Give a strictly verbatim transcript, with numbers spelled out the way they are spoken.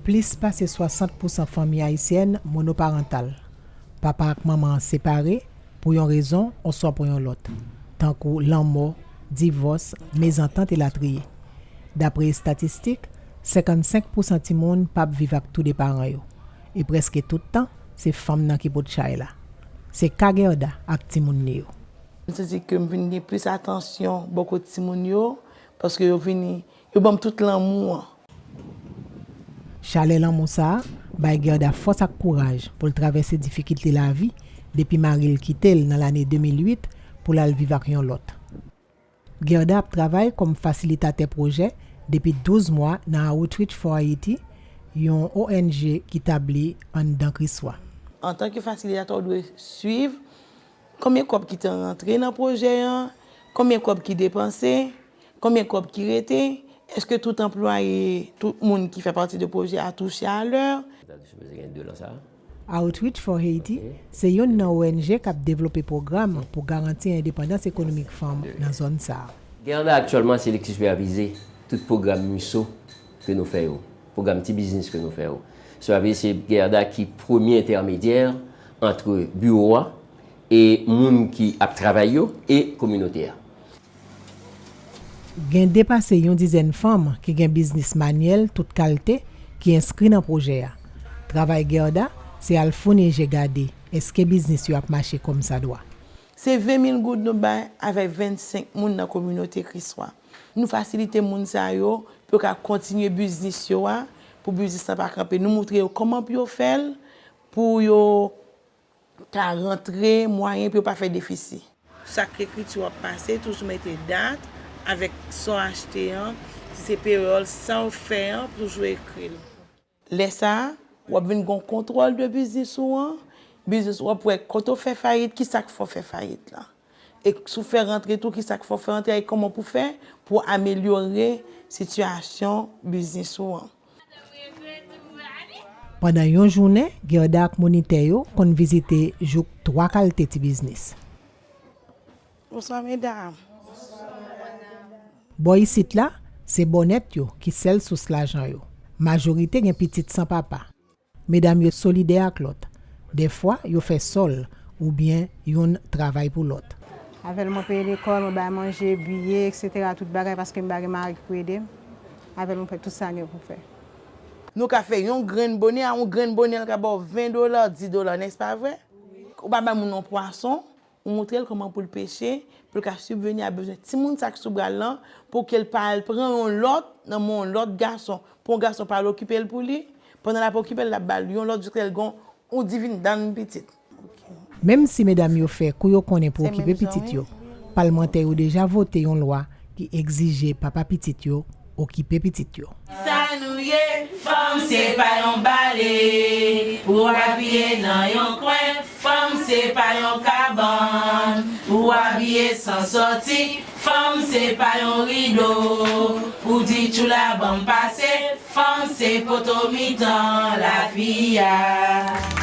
Plis pase swasant pousan fanmi ayisyèn monoparantal. Papa ak manman an separe pou yon rezon oswa pou yon lòt, tankou lanmò, divòs, mezantant elatriye. Dapre estatistik, senkannsenk pousan timoun p ap viv ak toude paran yo, e prèske tout tan, se fanm nan ki pot chay la. Se ka Gerda ak timoun li yo. M santi ke m vin gen plis atansyon bò kot timoun yo, paske yo vini, yo ban m tout lanmou an. Chalè lanmou sa a bay Gerda fòs ak kouraj pou l travèse difikilte lavi depi mari l kite l nan lane de mil uit pou l al viv ak yon lòt. Gerda ap travay kòm fasilitatè pwojè depi douz mwa nan Outreach for Haiti, yon O N G ki tabli anndan Kriswa. Antanke fasilitatè, w dwe swiv konbyen kòb ki te rantre nan pwojè an, konbyen kòb ki depanse, konbyen kòb ki rete, èske tout anplwaye, tout moun ki fè pati de pwojè a touche a lè. Outreach for Haiti se youn nan O N G k ap devlope pwogram pou garanti endepandans ekonomik fanm nan zòn sa a. Gerda aktyèlman se li ki sipèvize tout pwogram MISO ke nou fè yo, pwogram ti biznis ke nou fè yo. Sa vle di se Gerda ki premye entèmedyè ant biwo a e moun ki ap travay yo e kominote a. Gen depase yon dizèn fanm ki gen biznis manyèl tout kalte ki enskri nan pwojè a. Travay Gerda se al founi je gade èske biznis yo ap mache kòmsadwa. Se ven mil goud nou bay avèk vennsenk moun nan kominote Kriswa. Nou fasilite moun sa yo pou yo ka kontinye biznis yo a, pou biznis lan pa kanpe. Nou moutre yo kòman pou yo fè l, pou yo ka rantre mwayen pou yo pa fè defisi. Chak ekriti w ap pase, toujou mete dat avèk sa w achte an, si se peyòl, sa w fè an, toujou ekri l. Lè sa a, w ap vin gen yon kontwòl de biznis ou an, biznis w ap wè kote w fè fayit, ki sa k fè w fè fayit la. E si w fè rantre tou, ki sa k fè w fè rantre a, e kòman pou w fè pou w amelyore sitiyasyon biznis ou an. Pandan yon jounen, Gerda ak monitè yo konn vizite jouk twa kalte ti biznis. Bonswa, medam. Bò isit la, se Bònèt yo ki sèl sous lajan yo. Majorite gen pitit san papa. Medam yo solidè ak lòt. Dèfwa, yo fè sòl oubyen youn travay pou lòt. Avè l mwen peye lekòl, mwen bay manje, biye, etsetera, tout bagay, paske m pa gen mari ki pou ede m. Avè l mwen fè tout sa m gen pou fè. Nou ka fè yon grenn bonè, a yon grenn bonè, l ka ba w ven dola, dis dola, nèspa vre? Ou pa bay moun yon pwason, ou montre l kòman pou l peche, pou l ka sibveni a bezwen timoun sa k sou bra l lan, pou ke l pa al pran yon lòt nan men yon lòt gason, pou yon gason pa al okipe l pou li, pandan l ap okipe l, l ap ba l yon lòt jiskaske l gen yon dividann pitit. Menm si medam yo fè kou yo konnen pou okipe pitit yo, palmantè yo deja vote yon lwa ki egzije papa pitit yo okipe pitit yo. Sa nou ye, fanm se pa yon bale pou apiye nan yon kwen, fanm se pa yon kabann pou abiye san sòti, fanm se pa yon rido pou di tchoula ban m pase, fanm se poto mitan lavi a.